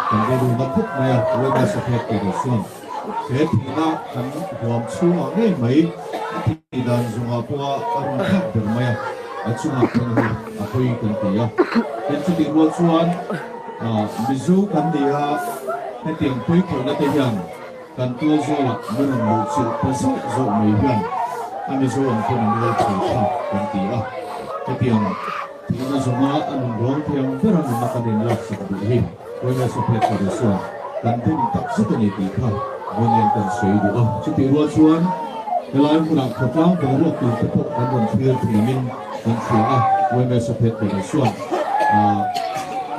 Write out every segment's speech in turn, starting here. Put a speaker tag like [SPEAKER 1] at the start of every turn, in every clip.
[SPEAKER 1] Kan rilru na khawp mai a, Wema Saheb tih chuan he thihna kan huam chhungah ngei mai a thih dan zawngah pawha a rawn thlak ber mai a, a chungah khan hi a pawi kan ti a. Tin chutih rual chuan Mizo kan ni a, hetiang pawi khawihna te hian Kan tual zawlah mi rawn luh chilh ta zauh zauh mai hian a Mizo ang pawn a mual thei thlak kan ti a. Hetiang thihna zawnga a nun rawng thei ang bera nunna kan inlaksak duh hi Wellness of Headquarters chuan kan dem tak zet a ni tih kha vawiin kan sawi duh a. Chutih rual chuan helai hmunah khawtlang boruak tur te pawh kan rawn thlir thiamin kan hria a, Wellness of Headquarters chuan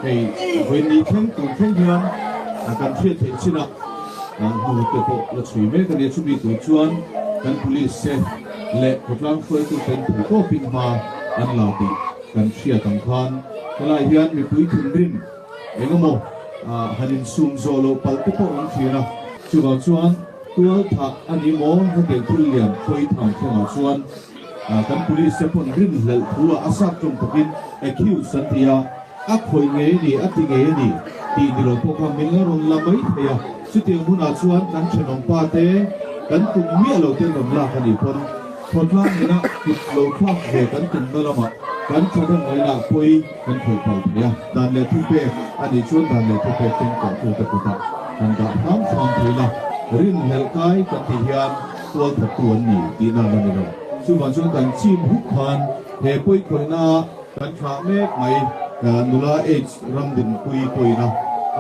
[SPEAKER 1] hei vawiin ni thleng tun thleng hian kan hriat theih chinah Hnu te pawh la chhui mek a nia, chumi tur chuan kan police te leh khawtlang hruaitu ten thei tawpin hma an la tih kan hriat ang khan helai hian mipui thinrim engemaw han insum zawh loh palh te pawh an thin a, chuvang chuan tual thah a ni maw hetiang thil lian pawi thang thlengah chuan kan police te pawn rinhlelh thu ah a sap tawng takin accuse an ti a. A khawih ngei a ni, a ti ngei a ni tih ni lo pawh kha min la rawn la mai thei a. Chutiang hunah chuan kan thenawm pa te, kan tum miah lo ten rawn lak a nih pawn khawtlang ina kut lo thlak ve kan tumna lamah kan thahnem ngaihna pawi kan khawih phal thei a. Dan leh thupek a nih chuan dan leh thupek keng tawhtute kutah kan dah hram hram thei la, rinhlelh kai kan tih hian tual thattu an ni tihna a la ni lo. Chuvang chuan kan chim huk khan he pawi khawihna Kan thlah mek mai, nula H Ramdinpuii pawhin a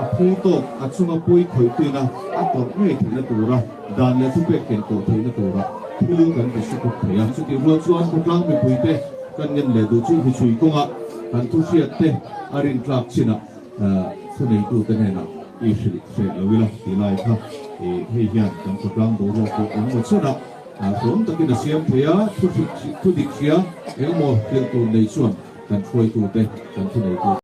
[SPEAKER 1] a phu tawk, a chunga pui khawihtuina a tawrh ngei theihna tura dan leh thupek ken tawh theihna tura thil kan ti hre bawk thei a. Chutih rual chuan khawtlang mipuite kan ngen leh duh chu hnuchhui kawngah kan thuhriat te a rintlak chinah thuneitute hnenah i hrilh hreh lo ila tih lai kha hei hian kan khawtlang boruak pawh engemaw chenah Hlawm takin a siam thei a, thu dik hria engemaw thil tur nei chuan kan hruaitute, kan thuneitute.